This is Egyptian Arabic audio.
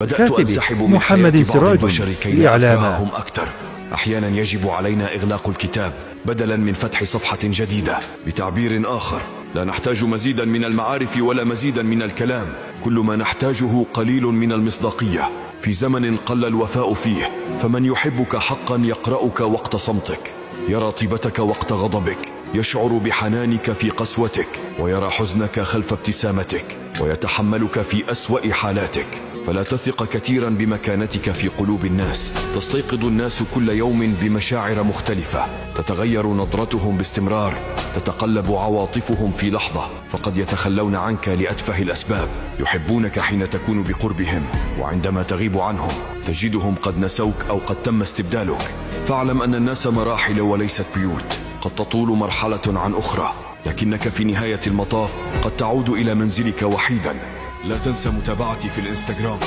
بدأت الكاتب أنسحب من محمد حياة بعض سراج البشر كي لا لإعلام. أكرههم أكثر. أحيانا يجب علينا إغلاق الكتاب بدلا من فتح صفحة جديدة. بتعبير آخر، لا نحتاج مزيدا من المعارف ولا مزيدا من الكلام، كل ما نحتاجه قليل من المصداقية. في زمن قل الوفاء فيه، فمن يحبك حقا يقرأك وقت صمتك، يرى طيبتك وقت غضبك، يشعر بحنانك في قسوتك، ويرى حزنك خلف ابتسامتك، ويتحملك في أسوأ حالاتك. فلا تثق كثيرا بمكانتك في قلوب الناس. تستيقظ الناس كل يوم بمشاعر مختلفة، تتغير نظرتهم باستمرار، تتقلب عواطفهم في لحظة، فقد يتخلون عنك لأتفه الأسباب. يحبونك حين تكون بقربهم، وعندما تغيب عنهم تجدهم قد نسوك أو قد تم استبدالك. فاعلم أن الناس مراحل وليست بيوت، قد تطول مرحلة عن أخرى، لكنك في نهاية المطاف قد تعود إلى منزلك وحيدا. لا تنسى متابعتي في الإنستغرام.